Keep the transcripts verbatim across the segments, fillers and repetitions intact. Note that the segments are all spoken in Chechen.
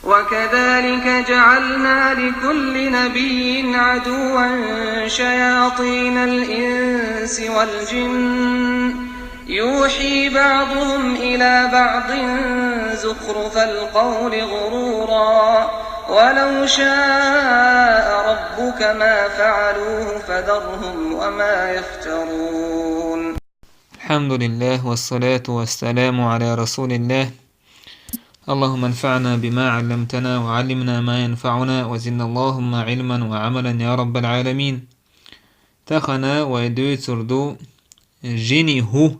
وكذلك جعلنا لكل نبي عدوا شياطين الإنس والجن يوحي بعضهم إلى بعض زخرف القول غرورا ولو شاء ربك ما فعلوه فذرهم وما يفترون. الحمد لله والصلاة والسلام على رسول الله. اللهم انفعنا بما علمتنا وعلمنا ما ينفعنا وزدنا اللهم علما وعملا يا رب العالمين. Тахана вай дуьйцур ду жинийн хӀу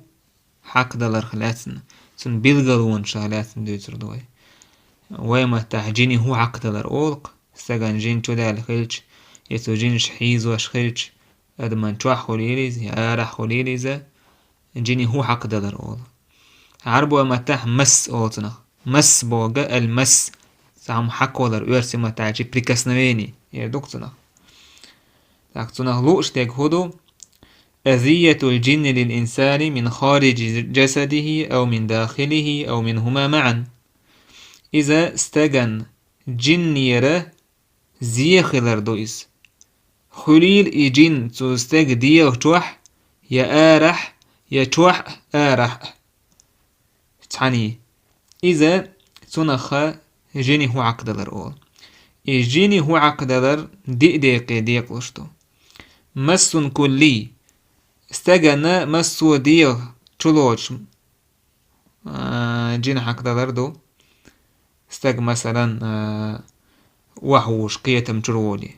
хьакхадаларх лаьцна, цуьнан билгалонашах лаьцна дуьйцур ду вай. Вай маттахь жинийн хӀу хьакхадалар олу-кх, стагана жин чудаьлла хилча, я цо жинаш хьийзош хилча, адаман чохь хуьлийла иза, я арахь хуьлийла иза, жинийн хӀу хьакхадалар олу. Ӏарбойн маттахь масс олу цунах. Масс бохург ал-масс, цхьа хӀума хьакхавалар, оьрсийн маттахь аьлча прикосновение эр ду-кх цунах. ТӀаккха цунах лууш дерг хӀун ду? أذية الجن للإنسان من خارج جسده أو من داخله أو منهما معا. Иза стеган жиннера зе хилар ду иза. Хуьлийла и жин цу стеган дегӀа чохь, я арахь, я чохь а, арахь а. Цхьаьний. Иза цунах жинийн хӀу хьакхадалар олу. И жинийн хӀу хьакхадалар диъ декъе декъалуш ду. Массун куллий. Стегана массо а дегӀа чулоцуш, а, жин хьакхадалар ду. Стаг, масалан, а, охьавуш, кхетам чуьра волий.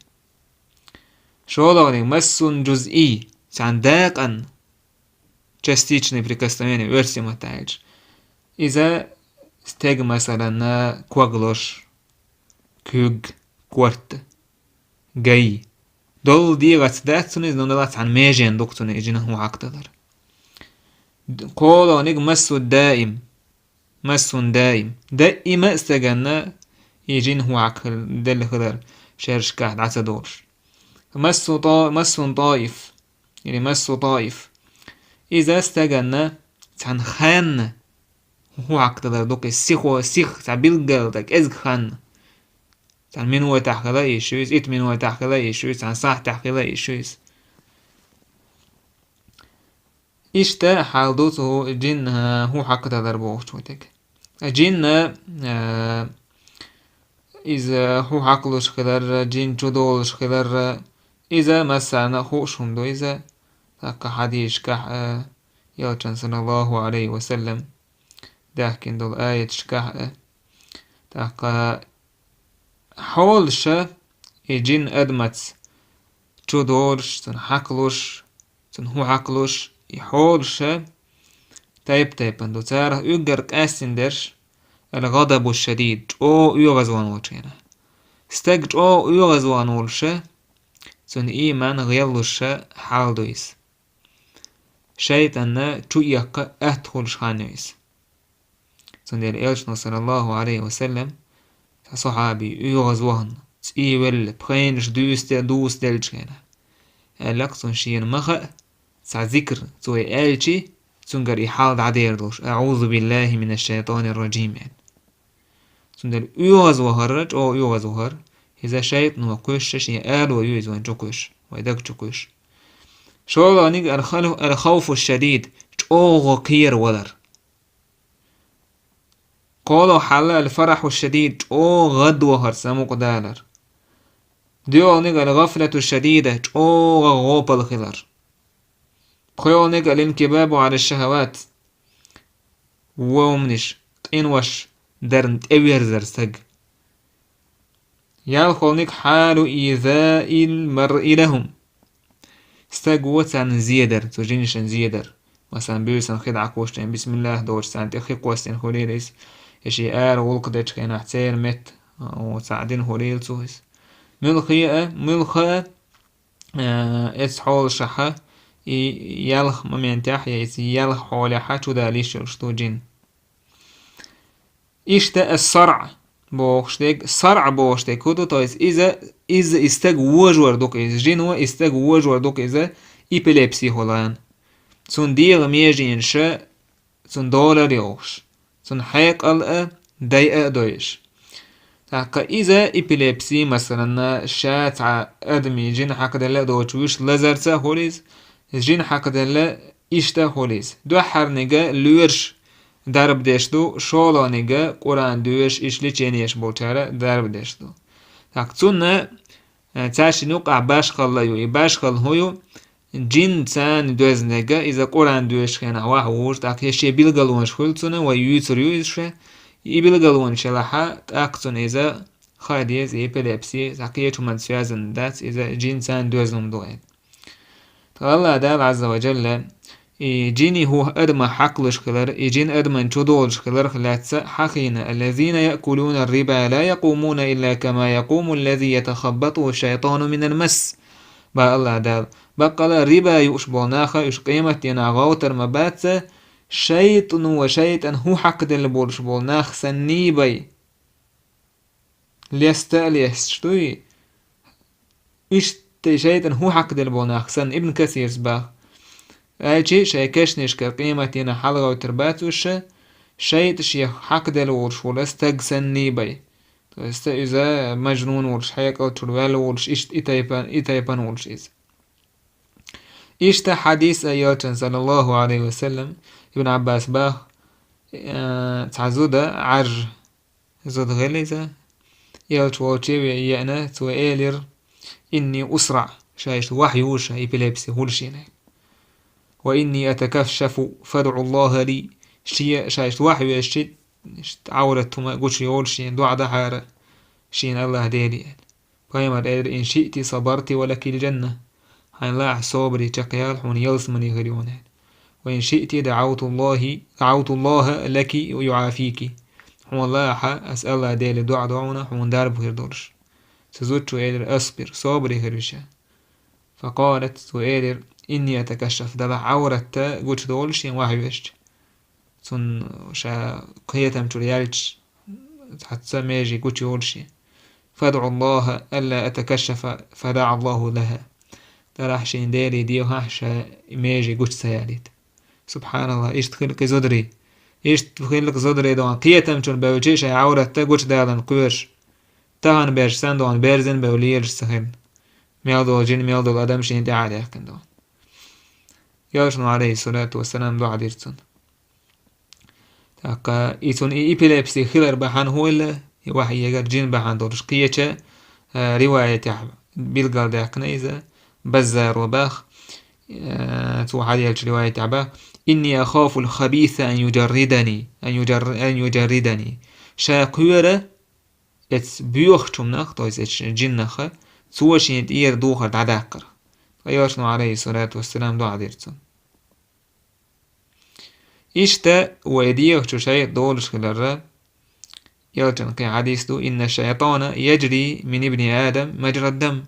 ШолгӀаниг массун жузъий, цхьана дакъан, частичное прикосновение, оьрсийн маттахь аьлча. Иза стеган, масалан, коглуш, куьг, корта, гай. Долу дегӀаца дац цунна иза, но цхьана меженна ду-кх цунна и жинийн хӀу хьакхадалар. КхоалгӀаниг массу даим. Массун даим. Даима а стегана и жинийн хӀу хьакхаделла хилар, шерашкахь дӀа ца долуш. Массу то-, массун тоиф. Или массу тоиф. Иза стегана цхьана ханна хӀу хьакхадалар ду-кх иза, сихо, сих, цхьа билггал дан кӀезиг ханна. Цхьана минотехь хила йиш ю иза, итт минотехь хила йиш ю иза, цхьана сахьтехь хила йиш ю иза. Иштта хьал ду цу жин, а, хӀу хьакхадалар бохучу тӀе. Жин, а, иза хӀу хьакхалуш хилар, жин чудолуш хилар, иза массарна а хууш хӀума ду иза. ТӀаккха хьадисашкахь а, элчан, саллаллаху алейхи ва саллам, даьхкина долу аяташкахь а. ТӀаккха хьолаша и жин адамаца чудолуш, цунна хьакхалуш, цунна хӀу хьакхалуш, и хьолаша тайп-тайпана ду. Царах уггар къаьстина дерш ал-гӀадабу шадид, чӀогӀа оьгӀазвахана волчу хенахь. Стаг чӀогӀа оьгӀазвахана волуша, цуьнан ийман гӀеллуша хьал ду иза. ШайтӀанна чу эккха атта хуьлуш хан ю иза. Цундела элчано, саллаллаху алейхи ва саллам, цхьа сахьаби оьгӀазвахана, цӀийвелла, пхенаш дуьйсте-, дусаделлачу хенахь, аьлла-кх цунна шена ма хаьа, цхьа зикр цо и аьлчи, цуьнгара и хьал дӀадер долуш, «АӀузу биллахи минаш шайтанир раджим», аьлла. Цундела оьгӀазвахар, чӀогӀа оьгӀазвахар, иза шайтӀано кхуьссуш шен ало ю иза вайна чу кхуьссуш, вайн даг чу кхуьссуш. ШолгӀаниг ал-хал-, ал-хавфу шадид, чӀогӀа кхеравалар. КхоалгӀа хьал ал-фарахьу шадид, чӀогӀа гӀадвахар, самукъадалар. ДоьалгӀаниг ал-гӀафлату шадида, чӀогӀа гӀопал хилар. ПхоьалгӀаниг ал-инкибабу ала шахават, вон хӀуманаш, къинош дарна тӀеверзар стаг. ЯлхолгӀаниг хьалу изаил маръи лахум. Стаг вон царна зедар, цу жинашна зедар. Масалан, буьйсанна хи дӀакхуьссуш, бисмиллах доцуш, царна тӀе хи кхоьссина хуьлийла иза, я шен ара гӀуллакх дечу хенахь церан метта, о, цхьаъ дина хуьлийла цо иза. Муьлхха а, муьлхха а, э, эцу хьолашахьа, и ялх моментехь, я иза ялх хьолехьа чудала йиш йолуш ду жин. Иштта ас-саръ бохуш дерг, саръ бохуш дерг хӀун ду, то есть иза, иза и стаг вожор ду-кх иза, жино и стаг вожор ду-кх иза, эпилепси хуьлу. Цунна дегӀан меженаша, цунна долар йохуш, цунна хьекъал а, дай а дойуш. ТӀаккха иза эпилепси, масалан, ша цхьа адамий жин хьакхаделла а доцуш вуьш лазарца а хуьлу иза, жин хьакхаделла иштта а хуьлу иза. Дуьххьарниг лоьраш дарба деш ду, шолгӀаниг Къуръан доьшуш, иштта лечени еш болчара дарба деш ду. ТӀаккха цунна, э, цаьршинна юкъахь башхалла ю. И башхалла хӀун ю? Жин царна доьзниг, иза Къуръан доьшучу хенахь вахьа вужу, тӀаккха я шен билгалонаш хуьлу цунна, вай юьйцур ю иза ша. И билгалонаш елахь, тӀаккха цунна иза хаа деза, и эпилепси, цхьа кхечу хӀуманца связан дац, иза жин царна доьзна хӀума ду аьлла. Ткъа АллахӀ Дала Ӏазза ва Джалла, и жинийн хӀу адамах хьакхалуш хилар, и жин адаман чу долуш хиларх лаьцна хьахийна: «الذين يأكلون الربا لا يقومون إلا كما يقوم الذي يتخبطه الشيطان من المس». Бах АллахӀ Дала, баккъала риба юуш болу наха уьш къематдийнахь гӀовтар ма бац, шайтӀано, шайтӀан хӀу хьакхаделла болуш болу нах санний бай. Леста а лесташ дуй, иштта шайтӀан хӀу хьакхаделла болу нах санна, Ибн Касирс бах. Аьлча, шайн кешнашкара къематдийнахь хьалагӀовтар бац уьш, шайтӀа шех хьакхаделла волуш волу стаг санний бай. То есть иза мажнун волуш, хьекъал чуьра ваьлла волуш, иштта и тайпа-, и тайпана волуш иза. Иштта хьадис а йолчун, саллаллаху Ӏалайхи ва саллам, Ибн Ӏаббас бах, э, цхьа зуда Ӏаржа, зуда хилла иза, элча волчу ве-, еана, цо элира: «إني أصرع», ша иштта вахьа ю ша, эпилепси хуьлу шена. «وإني أتكشف فادعوا الله لي», шен, ша иштта вахьа везчи, иштта Ӏаврат хӀума гучу йолуш шена, дуӀа дахьара шена АллахӀ Деле аьлла. Пайхамар элира: «إن شئت صبرت ولك الجنة». Хьайна лаахь собаре чекхъяла, хьуна ялсамани хир ю аьлла. «وإن شئت دعوت الله، دعوت الله لك يعافيك». Хьуна лаахь, ас АллахӀ Деле дуӀа до хьуна, хьуна дарба хир долуш. Цу зудчо элира: «أصبر», собаре хир ю ша. فقالت، цо элира: «إني أتكشف», делахь Ӏаврат гучудолуш шен вахьа везча. Цунна ша кхетам чуьра яьлча, цхьацца меже гучу йолуш шен. «فادعوا الله ألا أتكشف فدعا الله لها». Делахь шен Деле дехахь, ша меже гучу ца ялийта. СубхьаналлахӀ, иштта хилла кхин зударий. Иштта хилла кхин зударий догӀан кхетам чуьра бевлчи, шайн Ӏаврат гучудаларна кхоьруш. Тахана берш санна догӀан берзина бевлла лелаш ца хилла. Мел долу жин, мел долу адам шена тӀаьхьа а даьккхина догӀан. Элчано, Ӏалайхиссалату вассалам, дуӀа дира цунна. ТӀаккха и цунна и эпилепси хилар бахьана хӀун хилла, и вахьа егар жин бахьана долуш кхечу, а, риваятехь билгалдаьккхина иза, Баззаро бах, а, цо хьаделлачу риваятехь бах: «إني أخاف الخبيث أن يجردني، أن يجر-، أن يجردني». Ша кхоьру эцу боьхачу хӀуманах, то есть эцу жиннаха, цо шен тӀера духар дӀадаккхар. Ткъа Элчано, Ӏалайхиссалату вассалам, дуӀа дира цунна. Иштта вай дегӀа чу шайтӀа долуш хиларра, Элчан кхин хьадис ду: «إن الشيطان يجري من ابن آدم مجرى الدم».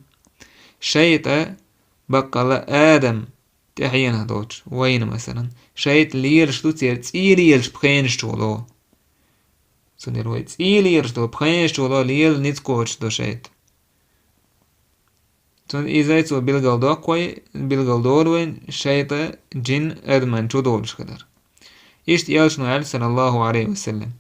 ШайтӀа баккъала Адам тӀаьхьенах доцуш, вайна, масалан, шайтӀа лелаш ду церан цӀий лелаш пхенаш чу ло. Цундела вай цӀий лелаш долу пхенаш чу ло лела ницкъ кхочуш ду шайтӀа. Цундела иза цо билгалдоккху вай, билгалдолу вайн шайтӀа, жин, адаман чу долуш хилар. Иштта Элчано аьлла, саллаллаху Ӏалайхи ва саллам: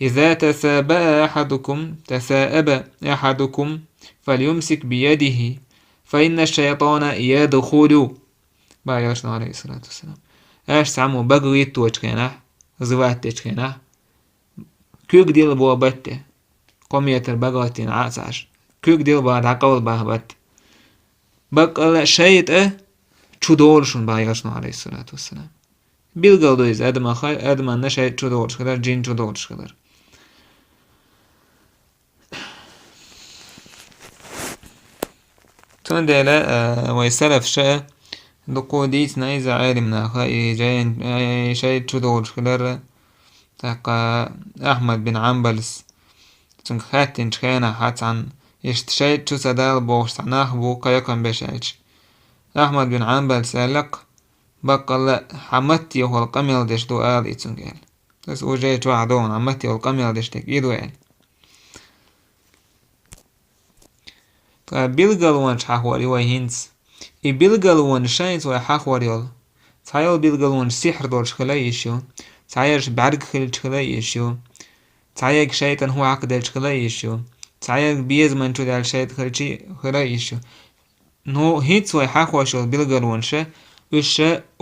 «إذا تسابأ أحدكم، تساءب أحدكم فليمسك بيده، فإن الشيطان يدخل». Бах Элчано, Ӏалайхиссалату вассалам. Аша цхьаммо бага гӀитточу хенахь, зуват дечу хенахь, куьг дилла боху батте. Кхо метр бага гӀаттийна Ӏа а ца Ӏаш. Куьг дилла боху, дӀакъовла боху батте. Баккъалла шайтӀа чу долу шуна, бах Элчано, Ӏалайхиссалату вассалам. Билгал ду иза адамаха, адаманна шайтӀа чу долуш хилар, жин чу долуш хилар. Цундела, а, вай салафаша дукха дийцина иза Ӏелимнаха, и жайн, и шайтӀа чу долуш хилар, тӀаккха Ахьмад бин Хьанбалс, цуьнга хаьттинчу хенахь цхьаьна, иштта шайтӀа чу ца дала бохуш цхьа нах бу кхайкхам беш аьлча. Ахьмад бин Хьанбалс аьлла-кх, баккъалла хьан матте хӀолла къамел деш ду ала и цуьнга аьлла. Аса уже чохь догӀу, хьан матте хӀолла къамел деш дерг и ду аьлла. Ткъа билгалонаш хьахор ю вай хӀинца. И билгалонаш шайца вай хьахор йолу. Цхьайолу билгалонаш сихьр долуш хила йиш ю, цхьаерш бӀаьрг хилча хила йиш ю, цхьаерг шайтӀан хӀу хьакхаделча хила йиш ю, Цхьаерг безаман чу даьлла шайтӀа хилчи, хира йиш ю. Ну, хӀинца вай хьахош йолу билгалонаш, уьш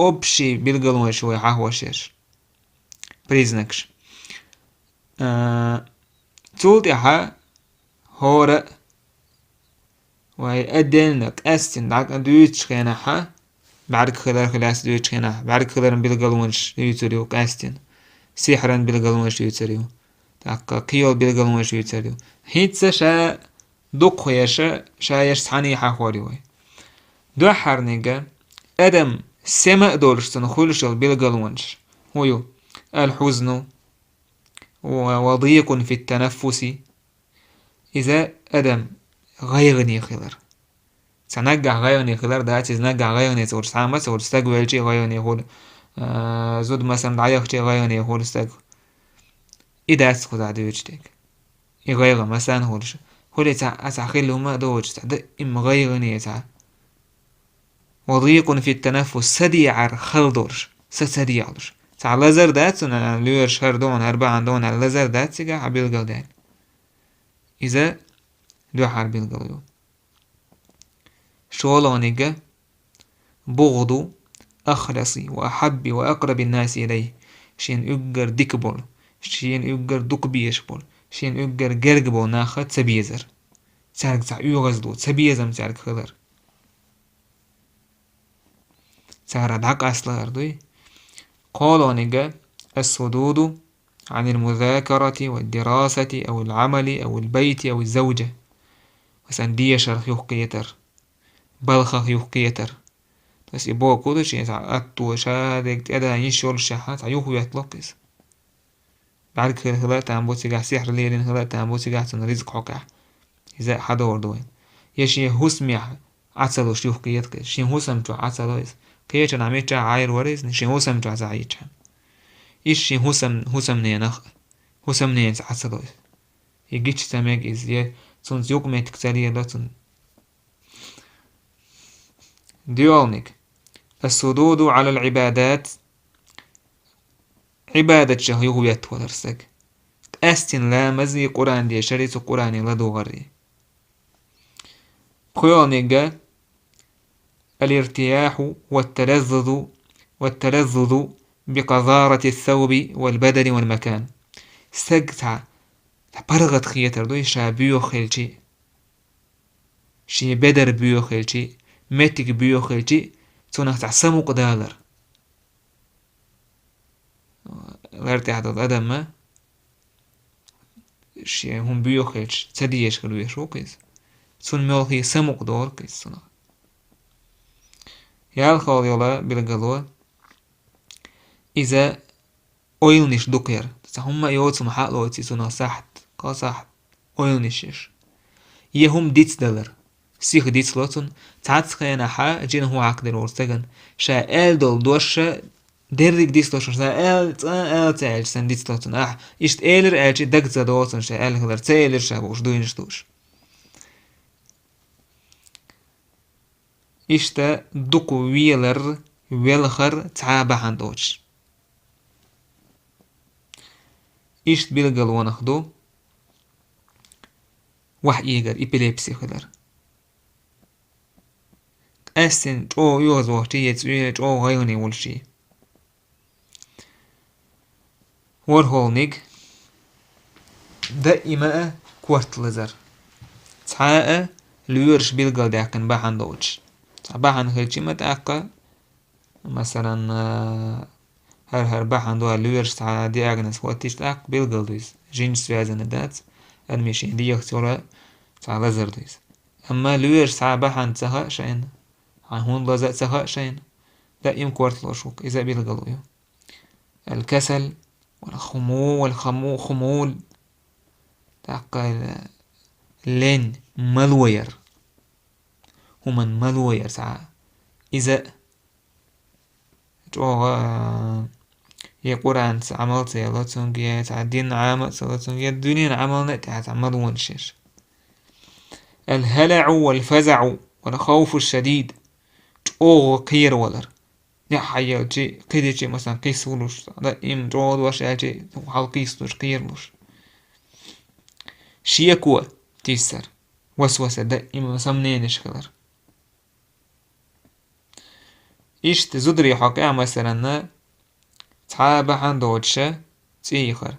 общий билгалонаш вай хьахош ерш. Признакаш. А, цул тӀаьхьа хӀора а вай отдельно къаьстина дӀа дуьйцучу хенахьа, бӀаьрг хилар хилац дуьйцучу хенахь, бӀаьрг хиларан билгалонаш дуьйцур ю къаьстина, сихьран билгалонаш дуьйцур ю, тӀаккха кхин йолу билгалонаш дуьйцур ю. ХӀинца ша дукха ерш, ша ерш цхьаьна хьахор ю вай. Дуьххьарниг, адам сема а долуш цунна хуьлуш йолу билгалонаш хӀун ю? Аль-хьузну ва, ва дийкъун фит-танаффуси. Иза адам гӀайгӀане хилар. Цхьа наггахь гӀайгӀане хилар дац, иза наггахь гӀайгӀане ца хуьлуш, цхьа а ма ца хуьлуш, стаг велчи а гӀайгӀане хуьлу, а, зуда масална дӀаяхчи а гӀайгӀане хуьлу стаг. И дац кхузахь дуьйцуш дерг. И гӀайгӀа масална хуьлуш. Хуьлий цхьа, а цхьа хилла хӀума а доцуш, цхьа даим гӀайгӀане цхьа. Ва дийкъун фит-танаффус, са дехьар хала долуш, са ца дехьалуш. Цхьа лазар дац цунна, лоьраш хӀара догӀна, хӀара бахьана догӀна аьлла, лазар дац цигахь а билгалдаьлла. Иза дуьххьара билгало ю. ШолгӀаниг, бугӀду ахласи ва ахьабби ва акърабин-наси илайхи. Шена уггар дика болу, шена уггар дукха безаш болу, шена уггар герга болу нах ца безар. Цаьрга цхьа оьгӀазло, ца безам цаьрга хилар. Цара дӀакъаста лаар дуй. КхоалгӀаниг, ас-судуду Ӏанил музакарати ва дирасати, авил Ӏамали, авил байти, авиз завжа. Масалан, дешарх юхкхетар, балхах юхкхетар. Ас и боху ду шен цхьа атто, ша дерг тӀедан йиш йолуш шаьхьа, цхьа юхаветталуш иза. БӀаьрг хир хила а там бу цигахь, сихьр лелийна хила а там бу цигахь, цунна ризкъ хьокхехь. Иза а хьадор ду вайн. Я шен хӀусамехь Ӏа ца луш юхкхета-кх иза. Шен хӀусам чохь Ӏа ца ло иза. Кхечанхьа миччахь Ӏайр вара иза, шен хӀусам чохь ца Ӏийчхьана. Иза шен хӀусам, хӀусамненах, хӀусамненца Ӏа ца ло иза. И гича ца мега иза, я цунца юкъаметтиг ца лело цунна. ДоьалгӀаниг. Ас-судуду Ӏалал Ӏибадат. Ӏибадатчех юхаветтавалар стаг. Къаьстина ламази, Къуръан дешари, цу Къуръане ладогӀари. ПхоьалгӀаниг. Ал-иртияхьу ва талаззузу, ва талаззузу би къазарати ас-савби вал бадани вал макан. Стаг цхьа, цхьа паргӀат хетар ду, ша боьха хилчи, шен бедар боьха хилчи, меттиг боьха хилчи, цунах цхьа самукъадалар. Лар тӀехь долу адамма шен хӀума боьха хилча, ца дезаш хила веш ву-кх иза. Цунна муьлххе самукъадолу-кх иза цунах. ЯлхалгӀа йолу билгало, иза ойланаш дукха яр. Цхьа хӀумма а йоцу хӀума хьалоций цунах сахьт, кхо сахьт ойланаш еш. Я хӀума дицдалар. Сиха дицло цунна. Цхьацца хенахьа жин хӀун хьакхадир вара стагана. Ша аьлла долу дош ша дерриг дицло шуна, ша аьлла, цкъа а аьлла ца аьлча санна дицло цунна. Ахь, иштта элира аьлча, дага ца догӀу цунна ша аьлла хилар. Ца элира ша бохуш дуйнаш ду уьш. Иштта дукха велар, велхар цхьа а бахьана доцуш. Иштта билгалонах ду ваьхьа эгар, эпилепси хилар. Къаьстина чӀогӀа оьгӀазвахчий, я цӀе чӀогӀа гӀайгӀане волчий. ВорхӀалгӀаниг, даима а корта лазар. Цхьа а лоьраш билгалдаьккхина бахьана доцуш. Цхьа бахьана хилчи ма тӀаккха, масалан, а, хӀара-хӀара бахьана ду аьлла, лоьраш цхьа диагноз хӀоттийча тӀаккха билгал ду иза. Жинчу связано дац, адамийн шен дегӀаца йолу цхьа лазар ду иза. Амма лоьраш цхьа бахьана ца хаьа шайна, хьайн хӀунда лаза а ца хаьа шайна, даим корта лозуш ву-кх, иза а билгало ю. Ал-касал, вал-хуму-, вал-хаму-, хумул. ТӀаккха лен, мало яр. ХӀуманна мало яр цхьа. Иза чӀогӀа, я Къуръанца Ӏамал ца яло цуьнга, я цхьа динна Ӏама а ца ло цуьнга, я дуьненан Ӏамална а тӀехь цхьа мало яр шаьш. Ал-хӀалаӀу вал-фазаӀу вал-хавфу шадид. ЧӀогӀа кхеравалар. НеӀ хьаелчи, кхидичи, масалан, кхийсалуш, даим чӀогӀа дош аьлчи, хьалкхийсалуш, кхералуш. Шеко, тийсар. Васваса даим сомненеш хилар. Иштта зударий хьокъехь, масалан, цхьа а бахьана доцуша цӀий хир.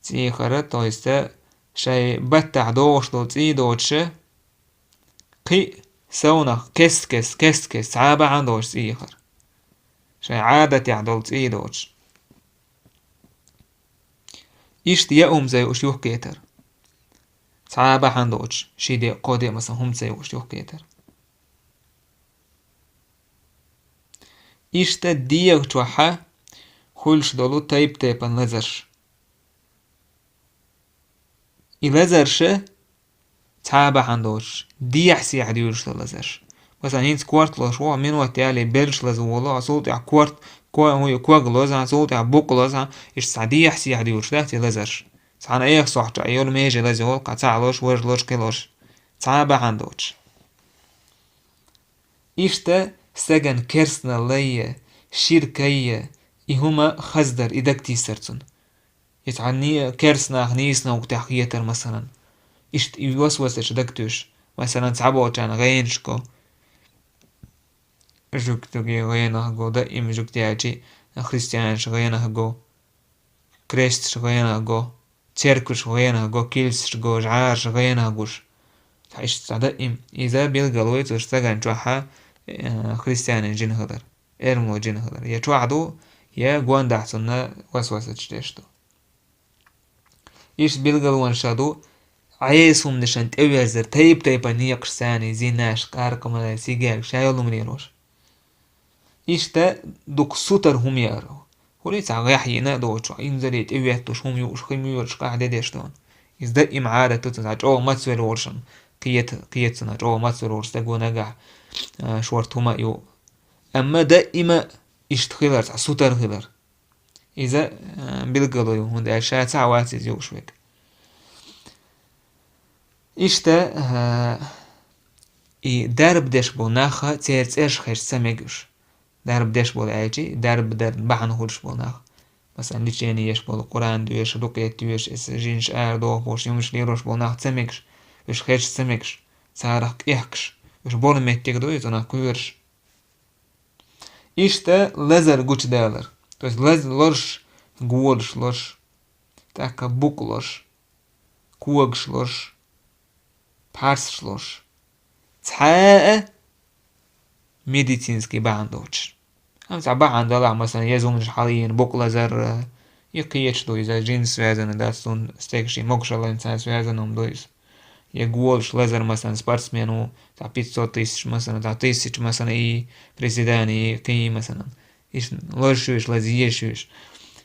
ЦӀий хир, то есть, шайн баттахь догӀуш долу цӀий доцуша, кхин а совнах кест-кест, кест-кест, цхьа а бахьана доцуш цӀий хир. Шайн Ӏадатехь долу цӀий доцуш. Иштта яа хӀума ца юуш юхкетар. Цхьа а бахьана доцуш, ши де, кхо де, масалан, хӀума ца юуш юхкетар. Иштта дегӀа чохь хуьлуш долу тайп-тайпана лазарш. И лазарша цхьа а бахьана доцуш, дехьа-сехьа дуьйлуш долу лазарш. Масалан, хӀинца корта лозуш ву, минот ялале белш лаза волу, цул тӀаьхьа корта, ко-, хӀун ю, ког лоза, цул тӀаьхьа букъ лоза, иштта цхьа дехьа-сехьа дуьйлуш дац и лазарш. Цхьана эха сохьчохь йолу меже лаза волу, кхин цхьаъ лозуш, важа лозуш, кхин лозуш. Цхьа а бахьана доцуш. Иштта стагана керстаналла а, ширк а, и хӀума хаздар, и дагатийсар цунна. И цхьа не-, керстанах нийса новкъа тӀехь хетар, масалан. Иштта и васвасаш дагатуьйсуш, масалан, цхьаболчарна гӀенаш го. Жуьгтаге гӀенах го, даим жуьгтаьчий христианаш гӀенах го. Кресташ гӀенах го, церкваш гӀенах го, килсаш го, жӀараш гӀенах гуш. Цхьа иштта цхьа даим. Иза билгало ю цу стагана чохь, э, христианин жин хилар, эрмало жин хилар. Я чохь ду, я гондахь цунна васвасаш деш ду. Иштта билгалонаш ду, Ӏеса хӀуманашна тӀеверзар, тайп-тайпана некъаш царна, зинаш, къаркъамаш, сигаьркаш, ша йолу хӀума лелош. Иштта дукха сутара хӀума яра. ХӀури цхьа гӀехь йина а доцуш, инзаре тӀеветталуш хӀума юуш, хи муьйлуш къахь де деш ду. Иза даим Ӏадат ду цунна, цхьа чӀогӀа мацвелла волушна, кхета, кхета цунна, чӀогӀа мацвелла волуш стаг ву нагахь, а, шорта хӀума а ю. Амма даима иштта хилар, цхьа сутара хилар. Иза, а, билгало ю, хӀунда аьлча ша цхьаъ вац иза юуш верг. Иштта, а, и дарба деш болу нах а церан цӀераш хезча ца мегаш. Дарба деш болу аьлчи, дарба дар бахьана хуьлуш болу нах. Масалан, лечение еш болу, Къуръан доьшуш, рукъет йоьшуш, эс жинаш арадохуш, юмаш лелош болу нах ца мегаш, уьш хезча ца мегаш, царах къехкаш, уьш болу меттиг ду иза, цунах кхоьруш. Иштта лазар гучудалар. То есть лаз-, лорш, голаш лорш, тӀаккха букъ лорш, когаш лорш, пхьарсаш лорш. Цхьа а медицинский бахьана доцуш. Амма цхьа бахьана далахь, масалан, еза хӀуманаш хьалайина, букъ лазар, и кхечу ду иза, жин связано дац, цунна стеган шен могушаллин цхьа связано хӀума ду иза. Я голаш лазар, масалан, спортсмен ву, цхьа пятьсот тысяч, масалан, цхьа тысяча, масалан, и приседание, и кхин, масалан. Иштта лозуш веш, лаза езаш веш.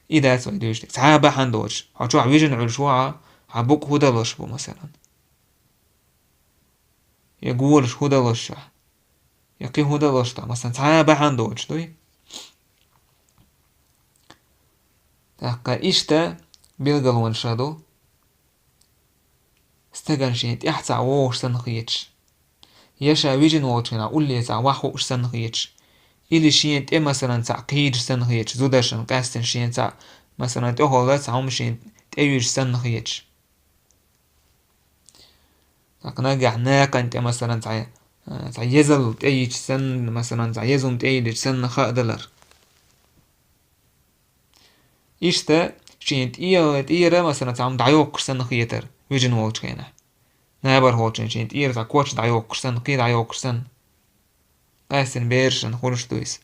И дац вай дуьйцуш дерг. Цхьа а бахьана доцуш. Хьо чохь вижина Ӏуьллуш ву, хьан букъ хӀун далош бу, масалан. Я голаш хӀун далош ша. Я кхин хӀун далош ша, масалан, цхьа а бахьана доцуш дуй. ТӀаккха иштта билгалонаш ду. Стагана шен тӀехь цхьаъ вогӀуш санна хеташ. Я ша вижина волчу хенахь улле цхьаъ ваха хууш санна хеташ. Или шена тӀе, масалан, цхьаъ кхийдаш санна хеташ, зударшна къаьстина шена цхьаъ, масалан, тӀехула цхьа хӀума шена тӀе йижаш санна хеташ. ТӀаккха нагахь накхан тӀе, масалан, цхьа, цхьа езал тӀе йича санна, масалан, цхьа еза хӀума тӀе йиллича санна хаа далар. Иштта шен тӀе-, тӀера, масалан, цхьа хӀума дӀайоккхуш санна хетар, вижина волчу хенахь. Набархочун шен тӀера цхьа коч дӀайоккхуш санна, кхин дӀайоккхуш санна. Къаьстина берашна хуьлуш ду иза.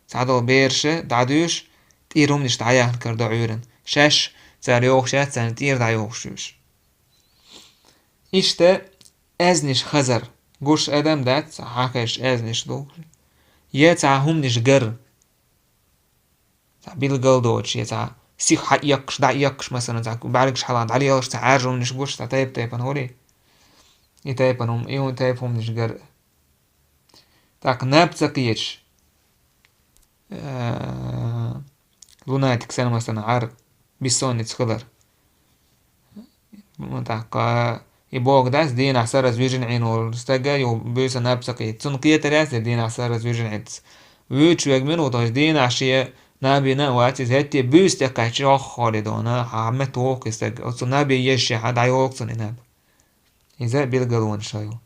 Цхьадолу бераша дӀадуьйш, тӀера хӀуманаш дӀаяьхна кара до Ӏуьйранна. Шаьш цара йогӀуш яц, царна тӀера дӀайогӀуш уьш. Иштта аьзнаш хазар. Гуш адам дац, цхьа хьахезаш аьзнаш ду. Я цхьа хӀуманаш гар. Цхьа билгал доцуш, я цхьа сиха хьаэккхаш, дӀаэккхаш, масалан, цхьа бӀаьргаш хьалха дӀалелаш, цхьа Ӏаьржа хӀуманаш гуш, цхьа тайп-тайпана гӀури. И тайпана хӀум-, и хӀун-, тайпа хӀуманаш гар. ТӀаккха наб ца кхеташ, э, лунатик санна, масалан, Ӏар, бессонница хилар. ТӀаккха и боху дац, дийнахь сараз вижина Ӏийна волу стага, юха буьйса наб ца кхета. Цунна кхетар яц, дийнахь сараз вижина Ӏитас. Вуьйцуш верг мила ву, то есть дийнахь шен наб йина а вац иза, хӀетте буьйса тӀекхаьчча, оххо, хьо де дона, хьан метта воху и стаг. Оцу набе еза шен хьан дӀайолу цунна и наб. Иза билгалонаш ю.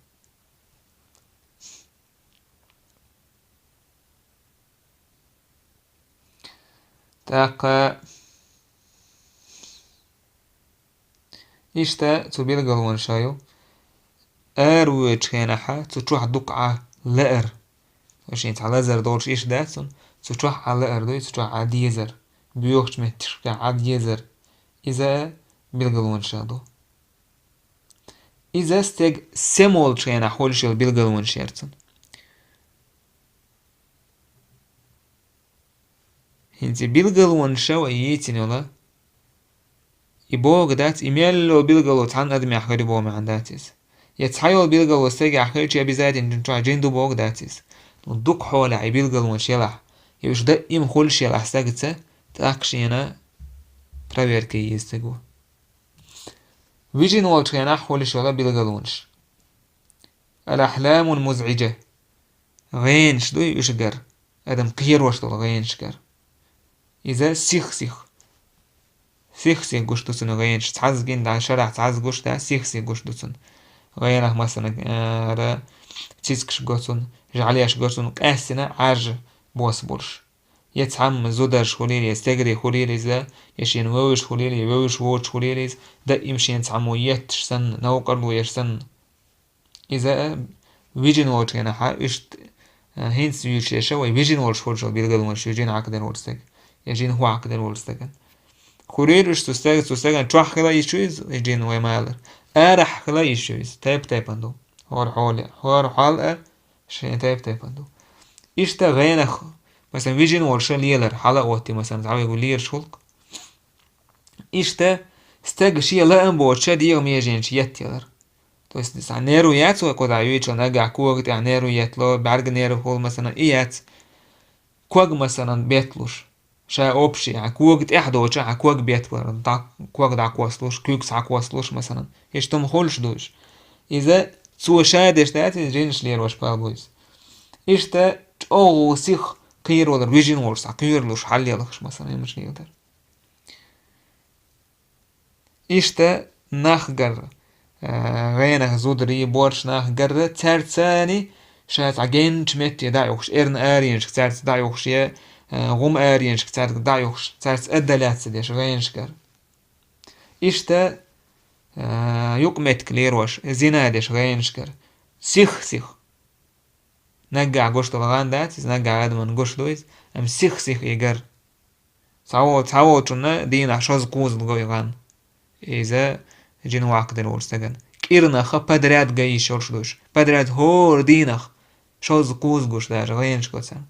ТӀаккха иштта цу билгалонаш ю ара воьдучу хенахь цу чохь дукха Ӏа лаар. Шен цхьа лазар долуш иштта дац цунна, цу чохь Ӏа лаар дуй, цу чохь Ӏа дезар, боьхачу меттигашкахь Ӏа дезар. Иза билгалонаш ду. Иза стеган сема волчу хенахь хуьлуш йолу билгалонаш яра цунна. ХӀинца и билгалонаш вай йийцина йолу, и бохург дац, и мел йолу билгало цхьана адамехь хир ю бохург дац иза. Я цхьа йолу билгало стагехь хилча, обязательно чохь жин ду бохург дац иза. Ну, дукха хьолахь и билгалонаш елахь, я уьш даима хуьлуш елахь стагаца, тӀаккха шена проверка е еза стага. Вижина волчу хенахь хуьлуш йолу билгалонаш. Ал-ахьламул музӀижа. ГӀенаш дуй уьш гар. Адам кхерош долу гӀенаш гар. Иза сих-сих. Сих-сих гуш ду цунна гӀенаш. Цхьазза гина, да, шарахь цхьазза гуш, да, сих-сих гуш ду цунна. ГӀенах, масала, ара, цицкаш го цунна, жӀаьлеш го цунна, къаьстина Ӏаьржа бос болуш. Я цхьамма зударш хуьлийла, я стегарий хуьлийла иза, я шена вевзаш хуьлийла, я вевзаш воцуш хуьлийла иза, даима шена цхьаммо етташ санна, новкъарло еш санна. Иза вижина волчу хенахь, иштта, а, хӀинца вуьйцуш еш вай, вижина волуш хуьлуш йолу билгалонаш ю жин хьакхадер волчу стага, я жин хӀу хьакхадер волчу стагана. Хуьлийла уьш цу стага, цу стагана чохь хила йиш ю иза, и жин вай ма аллара. Арахь хила йиш ю иза, тайп-тайпана ду. ХӀора хьоле, хӀора хьол а, шен тайп-тайпана ду. Иштта гӀенах, масалан, вижина волуш лелар, хьала а оттий, масалан, цхьа вегу лелаш гӀуллакх. Иштта стаг шен лаам боцуш дегӀан меженаш етталар. То есть, цхьа нерв яц вай кхузахь юьйцуш, нагахь кога тӀехь нерв еттало, бӀаьрга нерв хуьлу, масалан, и яц. Ког, масалан, бетталуш. Ша общий, хьан кога тӀехь доцу, хьан ког бетталар, дӀа-, ког дӀакхосталуш, куьг схьакхосталуш, масалан. Иштта хӀума хуьлуш ду уьш. Иза цо ша деш дац, иза жинаш лелош пал бу иза. Иштта чӀогӀа сих кхералуш, вижина волуш, схьакхоьралуш, хьаллелхаш, масалан, имаш леладар. Иштта нах гар, а, гӀенах зударий, боьрша нах гар, цаьрца цхьаьна ша цхьа генначу метте дӀа а юхуш, эрна аренашка цаьрца дӀа а юхуш, я, а, гӀум аренашка цаьрца дӀа а юхуш, цаьрца отдалять ца деш гӀенаш гар. Иштта, а, юкъаметтиг лелош, зина деш гӀенаш гар. Сих-сих. Наггахь гуш долу гӀан дац иза, наггахь адамна гуш ду иза, амма сих-сих и гар. Цхьавол-, цхьаволчунна дийнахь шозза кхузза го и гӀан. Иза жин хӀу хьакхадер волчу стагана. КӀирнах подряд га йиш йолуш ду уьш. Подряд хӀора дийнахь шозза кхузза гуш даже гӀенаш го царна.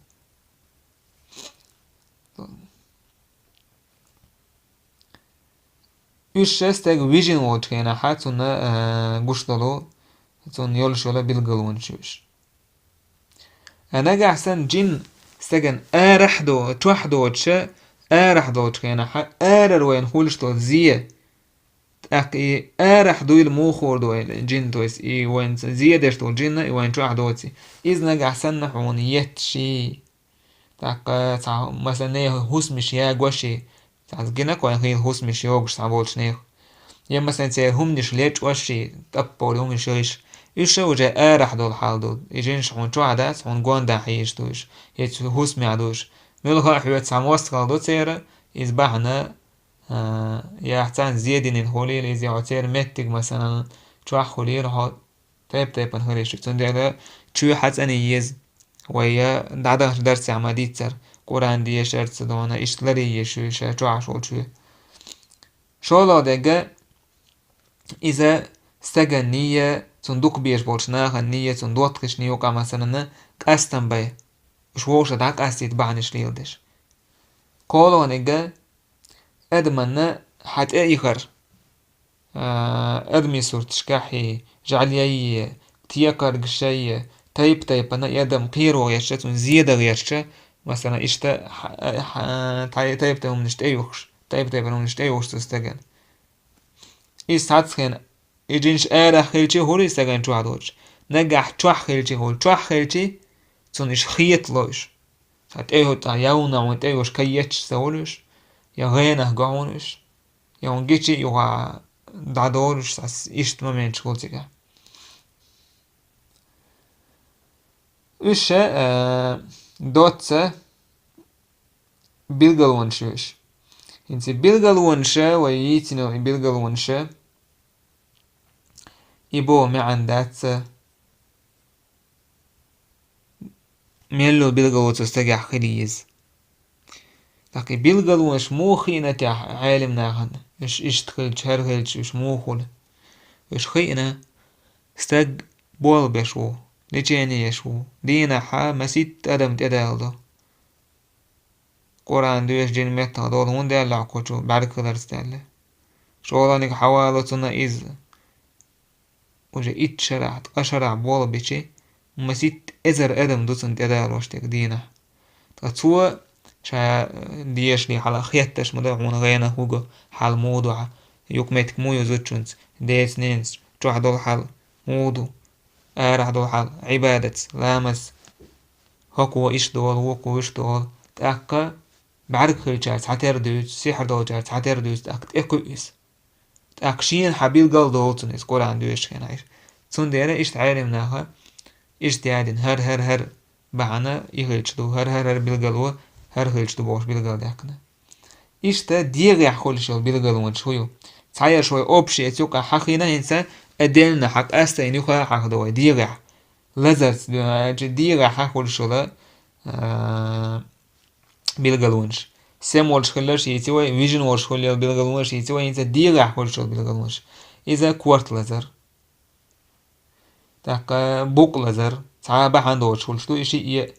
Уьш стаг вижина волчу хенахь цунна, а, гуш долу, цунна йолуш йолу билгалонаш ю уьш. А нагахь санна жин стеган арахь до-, чохь доцуша, арахь долчу хенахь, арара вайна хуьлуш долу зе. ТӀаккха и арахь дуйла муха хуур ду вайна жин, то есть и вайна зе деш долу жинна, и вайна чохь доций. Иза нагахь санна хьуна етташ и. ТӀаккха цхьа, масала, нехан хӀусамаш ягош и, цхьа гинарг вайн хийла хӀусамаш йогуш цхьа болчу нехан. Я, масала, церан хӀуманаш лечкъош и, тӀаппор хӀуманаш йойш. Уьш ша уже арахь долу хьал ду. И жинаш хьуна чохь дац, хьуна гондахь хьийзаш ду уьш, я цу хӀусамехь ду уьш. Муьлхха а хьоьца цхьа мостагӀалла ду церан, иза бахьана, а, я царна зе динийла хуьлийла иза, я хьо церан меттиг, масала, чохь хуьлийла хьо. Тайп-тайпана хир ю уьш. Цундела чоь хьацӀанъян еза. Вай дӀадаханчу дарсехь ма-дийццара, Къуръан дешарца дуьйна, иштта ларъян еза шу ша чохь волчу. ШолгӀа дерг, иза стеган ния, цунна дукха безаш болчу нахана ния, цунна доттагӀчу ния юкъахь, масала, къастам бай. Уьш вовшах дӀакъастийта бахьанаш леладеш. КхоалгӀаниг, адамна хьан тӀе а ихар, а, адамийн сурташкахь, жӀаьлеи, текхаргашшеи, тайп-тайпана и адам кхеро гӀерташ, цунна зе дан гӀерташ, масала, иштта хьа-, хьа-, тай-, тайп-тайпана хӀуманаш тӀеюхуш, тайп-тайпана хӀуманаш тӀеюхуш цу стеган. Иза цхьацца хенахь, и жинаш арахь хилча а хуьлу и стеган чохь доцуш. Нагахь чохь хилча а хуьлу. Чохь хилча, цунна иштта хетало уьш. Цхьа тӀе хӀуттӀа явна хьуна тӀе йолуш каетташ ца хуьлу уьш, я гӀенах го хьуна уьш, я хьуна гича а юха дӀадолуш, цхьа иштта моменташ хуьлу цигахь. Уьш, э, доцца билгалонаш ю уьш. ХӀинца и билгалонаш, вай йийцина йола и билгалонаш, и боху маьӀна дац, мел йолу билгало цу стагехь хила еза. ТӀаккха и билгалонаш муха хиъна техьа Ӏелам нахана, уьш иштта хилча, хӀара хилча, уьш муха хуьлу? Уьш хиъна, стаг болх беш ву, лечение еш ву, дийнахьа масийтта адам тӀедалдо. Къуръан доьшуш, жин меттах долу, хӀунда аьлла, кхочу бӀаьрг хиларца даьлла. ШолгӀаниг хьавало цунна иза. Уже итт шарахь, ткъа шарахь болх бичи, масийтта эзар адам ду цунна тӀедалош дерг дийнахь. Ткъа цо ша, э, дешале хьала хетташ ма ду, хьуна гӀенах вуго хьал муха ду хьан, юкъаметтиг муха ю зудчуьнца, деца-ненаца, чохь долу хьал муха ду, арахь долу хьал, Ӏибадатца, ламазца, хӀокхо иштта долу, вукхо иштта долу, тӀаккха бӀаьрг хилчара цхьатера дуьйцу, сихьр долчара цхьатера дуьйцу, тӀаккха тӀекхуьу иза. ТӀаккха шена хьан билгал долу цунна иза Къуръан доьшучу хенахь. Цундела иштта Ӏелам наха иштта яздина, хӀара, хӀара, хӀара бахьана и хилча ду, хӀара, хӀара, хӀара билгало хӀара хилча ду бохуш билгал даьккхина. Иштта дегӀехь хуьлуш йолу билгалонаш хӀун ю? Цхьаерш вай общий эца юкъахь хьахийна, хӀинца отдельно хьан къастийна юха хьахдо вай дегӀехь. Лазарца, э, дегӀехь хьан хуьлуш йолу, э, билгалонаш. Сема волуш хилларш йийци вай, вижина волуш хуьлу йолу билгалонаш йийци вай, хӀинца дегӀехь хуьлуш йолу билгалонаш. Иза корта лазар. ТӀаккха букъ лазар, цхьа а бахьана доцуш хуьлуш ду, и шиъ е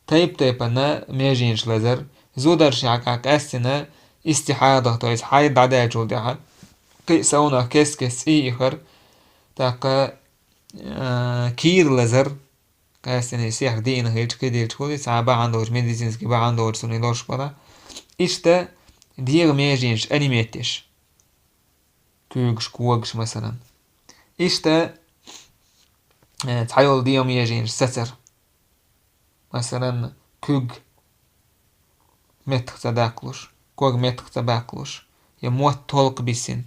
тайп-тайпана меженаш лазар, зударшехь къаьстина истихьадах, то есть хьайд дӀадаьллачул тӀаьхьа, кхин а совнах кест-кеста цӀий ихар, тӀаккха, а, кийра лазар, къаьстина и сихьр диъна хилча, кхидилча хуьлу, цхьа бахьана доцуш, медицинский бахьана доцуш цунна лоруш бара. Иштта дегӀан меженаш онемать еш. Куьйгаш, когаш, масалан. Иштта, э, цхьайолу дегӀан меженаш сацар. Масалан, куьг меттах ца даккхалуш, ког меттах ца баккхалуш, я мотт толкха бисина,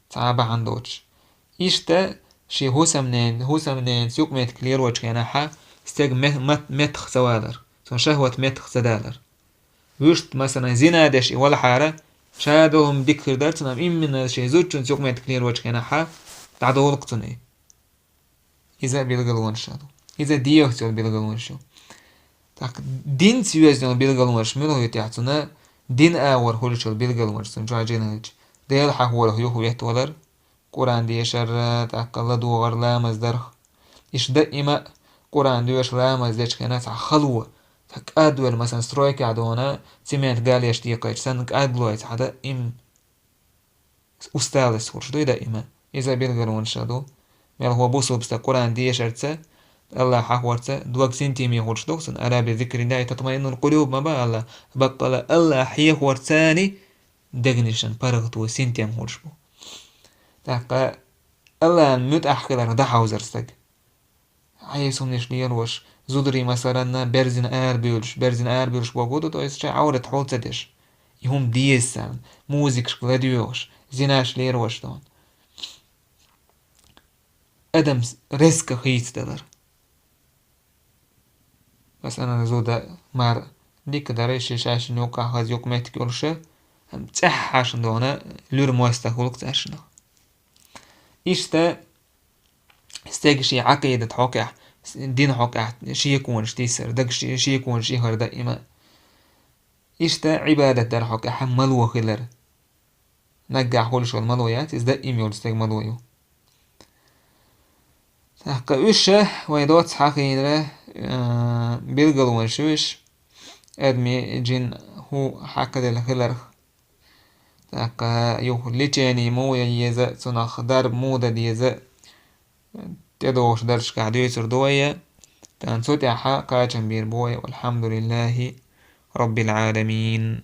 цхьа а бахьана доцуш. Иштта шен хӀусамнен-, хӀусамненца юкъаметтиг лелочу хенахь, стеган ме-, мат-, меттах ца валар, цуьнан шахӀват меттах ца далар. Вуьшта, масалан, зина деш и валахьара, ша долу хӀума дика хир дара цунна, амма именно шен зудчуьнца юкъаметтиг лелочу хенахь, дӀадолу-кх цунна и. Иза а билгалонаш ду. Иза дегӀаца йолу билгалонаш ю. ТӀаккха динца йоьзна йолу билгалонаш муьлха ю тӀехь цунна, дин агӀор хуьлуш йолу билгалонаш цунна чохь жина хилча, Дела хьахорах юхаветтавалар, Къуръан дешар, тӀаккха ладогӀар, ламаз дарх. Иштта даима а Къуръан доьшу, ламаз дечу хенахь цхьа хало, цхьа кӀадвелла, масалан, стройкехь дуьйна, цемент галеш декхайча санна кӀадлой цхьа даима. Усталость хуьлуш ду и даима. Иза билгалонаш ду. Мелхо бусулба стаг Къуръан дешарца, Аллах хьахорца, дог синтеме хуьлуш ду цунна, «Ала би зикриллахи татмаиннул къулуб» ма бан Аллах, баккъала Аллах хьехорцани дегнашна паргӀато, синтем хуьлуш бу. ТӀаккха Аллахьан муьтӀахь хиларх дӀахьовзар стаг. Ӏеса хӀуманаш лелош, зударий, масалан, берзина арабуьйлуш, берзина арабуьйлуш бохург ду, то есть шайн Ӏаврат хьул ца деш. И хӀума деза санна, музыкашка ладоьгӀуш, зинаш лелош ду. Адамс резко хийцадалар. Масалан, зуда мара дика дара, ши шайшинна юккъехь хаза юкъаметтиг йолуша, амма цӀеххьашна дуьйна луьра мостагӀ хуьлу-кх цаьршиннах. Иштта стеган шен Ӏакъидат хьокъехь, дин хьокъехь шеконаш тийсар, дага ше-, шеконаш ихар даима. Иштта Ӏибадат дар хьокъехь мало хилар. Наггахь хуьлуш йолу мало яц, иза даим йолу стеган мало ю. ТӀаккха уьш вайн доцца хьахийнера, а, билгалонаш ю уьш, адамийн, жин хӀун хьакхаделла хиларх. ТӀаккха юха лечение муха ян еза, цунах дарба муха дан деза, тӀедогӀучу дарсашкахь дуьйцур ду вай, тӀаккха цу тӀехь кхачам бийр бу вай. Валхьамдулиллахи Роббил Ӏаламин.